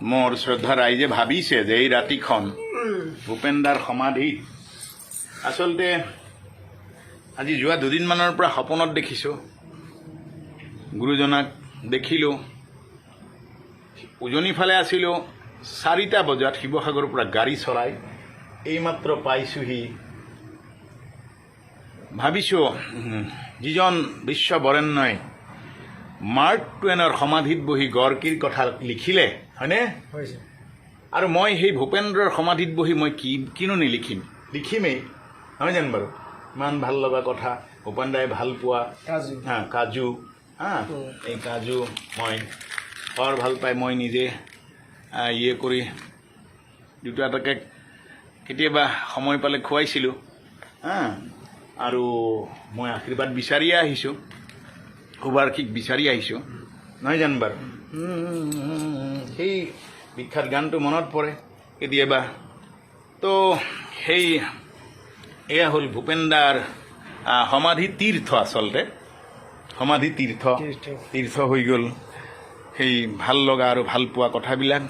মোৰ শ্ৰদ্ধা ৰাইজে ভাবিছে যে এই ৰাতিখন ভূপেনদাৰ সমাধিত, আচলতে আজি যোৱা দুদিনমানৰ পৰা সপোনত দেখিছোঁ, গুৰুজনাক দেখিলোঁ। উজনি ফালে আছিলোঁ, 4টা বজাত শিৱসাগৰৰ পৰা গাড়ী চলাই এইমাত্ৰ পাইছোঁহি। ভাবিছোঁ, যিজন বিশ্ববৰেণ্যই মাৰ্ক টুৱেনৰ সমাধিত বহি গৰ্কীৰ কথা লিখিলে, হয়নে? হৈছে। আৰু মই সেই ভূপেন্দ্ৰৰ সমাধিত বহি মই কি কিনো নিলিখিম? লিখিমেই, নহয় জানো বাৰু? ইমান ভাল লগা কথা, ভূপেন দাই ভাল পোৱা কাজু। হা, কাজু, হা। এই কাজু মই বৰ ভাল পাই, মই নিজে ইয়ে কৰি দুটা এটাকে কেতিয়াবা সময় পালে খুৱাইছিলোঁ, হা। আৰু মই আশীৰ্বাদ বিচাৰিয়ে আহিছোঁ, শুভাশীষ বিচাৰি আহিছোঁ, নহয় জানো বাৰু? সেই বিখ্যাত গানটো মনত পৰে কেতিয়াবা। তো সেই এয়া হ'ল ভূপেনদাৰ সমাধি তীৰ্থ, আচলতে সমাধি তীৰ্থ। তীৰ্থ। তীৰ্থ হৈ গ'ল। সেই ভাল লগা আৰু ভাল পোৱা কথাবিলাক।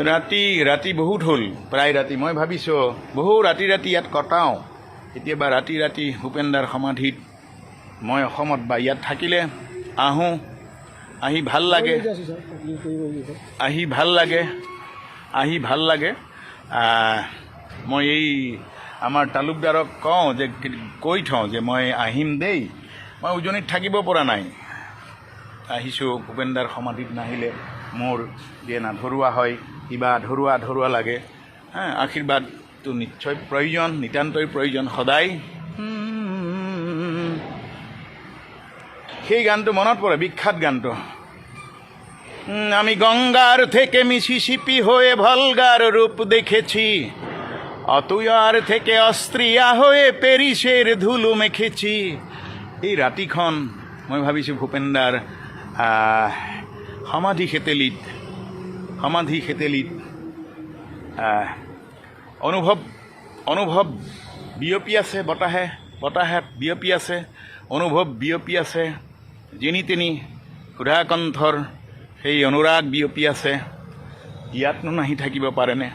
ৰাতি ৰাতি বহুত হ'ল, প্ৰায় ৰাতি। মই ভাবিছোঁ বহু ৰাতি ৰাতি ইয়াত কটাওঁ। কেতিয়াবা ৰাতি ৰাতি ভূপেনদাৰ সমাধিত মই অসমত বা ইয়াত থাকিলে আহোঁ, আহি ভাল লাগে। আহি ভাল লাগে, আহি ভাল লাগে। মই এই আমাৰ তালুকদাৰক কওঁ যে, কৈ থওঁ যে মই আহিম দেই, মই উজনিত থাকিব পৰা নাই, আহিছোঁ। ভূপেনদাৰ সমাধিত নাহিলে মোৰ যেন আধৰুৱা হয়, কিবা আধৰুৱা আধৰুৱা লাগে। হা, আশীৰ্বাদটো নিশ্চয় প্ৰয়োজন, নিতান্তই প্ৰয়োজন সদায়। সেই গানটো মনত পৰে, বিখ্যাত গানটো। আমি গঙ্গাৰ থেকে মিসিসিপি হয়ে ভলগাৰ ৰূপ দেখেছি, অতুয়াৰ থেকে অস্ট্ৰিয়া হয়ে পেৰিসেৰ ধুলো মেখেছি। এই ৰাতিখন মই ভাবিছোঁ ভূপেনদাৰ সমাধি খেতেলিত, সমাধি খেতেলিত অনুভৱ, অনুভৱ বিয়পি আছে, বতাহে বতাহে বিয়পি আছে, অনুভৱ বিয়পি আছে, যেনি তেনি সুধাকণ্ঠৰ সেই অনুৰাগ বিয়পি আছে। ইয়াতনো নাহি থাকিব পাৰেনে?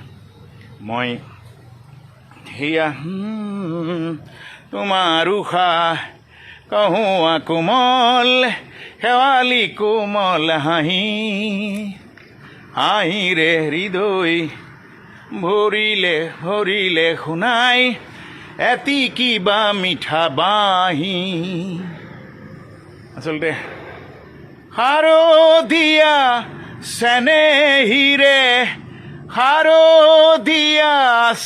মই সেয়া তোমাৰ উশাহ কহুৱা কোমল শেৱালি কোমল হাঁহি, হাঁহিৰে হৃদয় ভৰিলে ভৰিলে শুনাই এটি কিবা মিঠা বাঁহী। আচলতে শাৰদীয়া চেনেহীৰে, শাৰদীয়া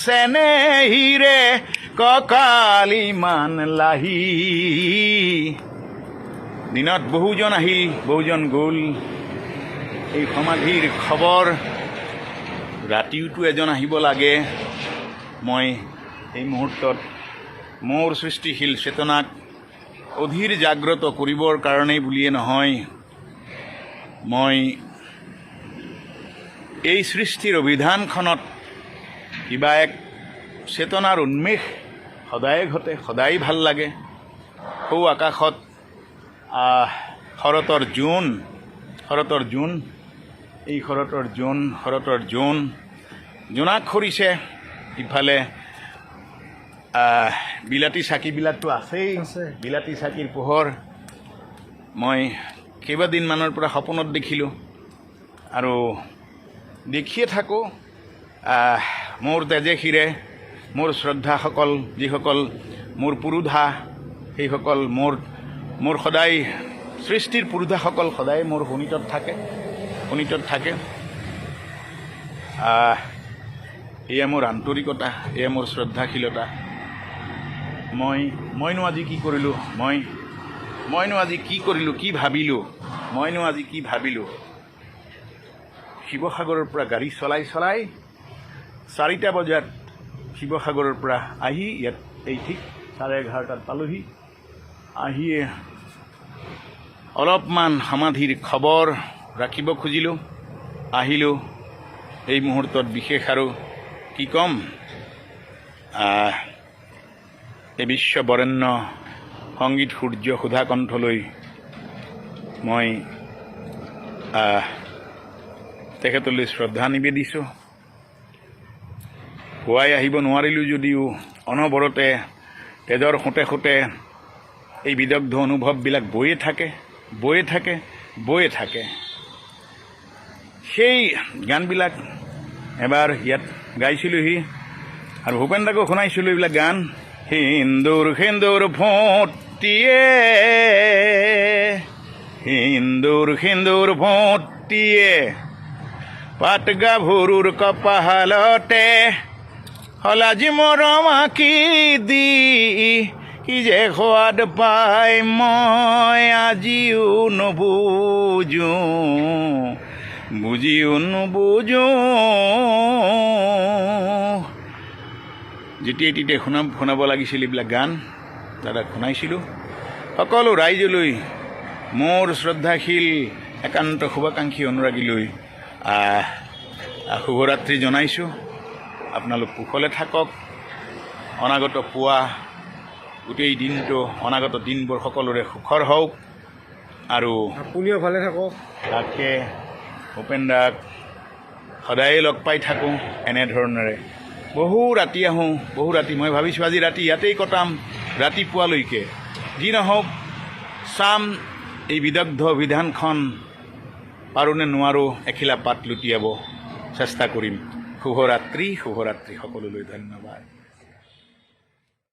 চেনেহীৰে কঁকাল ইমান লাহি। দিনত বহুজন আহিল, বহুজন গ'ল। এই সমাধিৰ খবৰ ৰাতিওতো এজন আহিব লাগে। মই এই মুহূৰ্তত মোৰ সৃষ্টিশীল চেতনাক অধীৰ জাগ্ৰত কৰিবৰ কাৰণেই বুলিয়ে নহয়, মই এই সৃষ্টিৰ অভিধানখনত কিবা এক চেতনাৰ উন্মেষ সদায়ে ঘটে, সদায় ভাল লাগে। সৌ আকাশত শৰতৰ জোন, শৰতৰ জোন, এই শৰতৰ জোন, শৰতৰ জোন জোনাক সৰিছে। ইফালে বিলাতী চাকিবিলাকতো আছেই। আছে। বিলাতী চাকিৰ পোহৰ মই কেইবাদিনমানৰ পৰা সপোনত দেখিলোঁ আৰু দেখিয়ে থাকোঁ। মোৰ তেজে শিৰে মোৰ শ্ৰদ্ধাসকল, যিসকল মোৰ পুৰোধা, সেইসকল মোৰ সদায় সৃষ্টিৰ পুৰোধাসকল সদায় মোৰ শোণিতত থাকে, শোণিতত থাকে। এয়া মোৰ আন্তৰিকতা, এয়া মোৰ শ্ৰদ্ধাশীলতা। মইনো আজি কি কৰিলোঁ, মইনো আজি কি কৰিলোঁ, কি ভাবিলোঁ, মইনো আজি কি ভাবিলোঁ। শিৱসাগৰৰ পৰা গাড়ী চলাই চলাই 4টা বজাত শিৱসাগৰৰ পৰা আহি ইয়াত এই ঠিক 11:30টাত পালোহি। আহিয়ে অলপমান সমাধিৰ খবৰ ৰাখিব খুজিলোঁ, আহিলোঁ। এই মুহূৰ্তত বিশেষ আৰু কি ক'ম, এই বিশ্ববৰেণ্য সংগীত সূৰ্য সুধাকণ্ঠলৈ মই তেখেতলৈ শ্ৰদ্ধা নিবেদিছোঁ। পুৱাই আহিব নোৱাৰিলোঁ যদিও অনবৰতে তেজৰ সোঁতে সোঁতে এই বিদগ্ধ অনুভৱবিলাক বৈয়ে থাকে, বৈয়ে থাকে, বৈয়ে থাকে। সেই গানবিলাক এবাৰ ইয়াত গাইছিলোঁহি আৰু ভূপেন দাকো শুনাইছিলোঁ এইবিলাক গান। সেন্দুৰ সেন্দুৰ ফোঁটিয়ে, সেন্দুৰ সেন্দুৰ ফোঁটিয়ে, পাট গাভৰুৰ কপালতে হলাজি মৰম আঁকি দি, কি যে সোৱাদ পাই মই আজিও নুবুজো, বুজিও নুবুজো। যেতিয়াই তেতিয়াই শুনাব লাগিছিল এইবিলাক গান, দাদাক শুনাইছিলোঁ। সকলো ৰাইজলৈ, মোৰ শ্ৰদ্ধাশীল একান্ত শুভাকাংক্ষী অনুৰাগীলৈ শুভৰাত্ৰি জনাইছোঁ। আপোনালোক কুশলে থাকক। অনাগত পুৱা গোটেই দিনটো, অনাগত দিনবোৰ সকলোৰে সুখৰ হওক। আৰু আপুনিও ভালে থাকক। তাকে ভূপেন দাক সদায়ে লগ পাই থাকোঁ এনেধৰণেৰে। বহু ৰাতি আহোঁ, বহু ৰাতি। মই ভাবিছোঁ আজি ৰাতি ইয়াতেই কটাম ৰাতিপুৱালৈকে। যি নহওক, চাম এই বিদগ্ধ অভিধানখন পাৰোঁনে নোৱাৰোঁ এখিলা পাত লুটিয়াব চেষ্টা কৰিম। শুভৰাত্ৰি, শুভৰাত্ৰি সকলোলৈ ধন্যবাদ।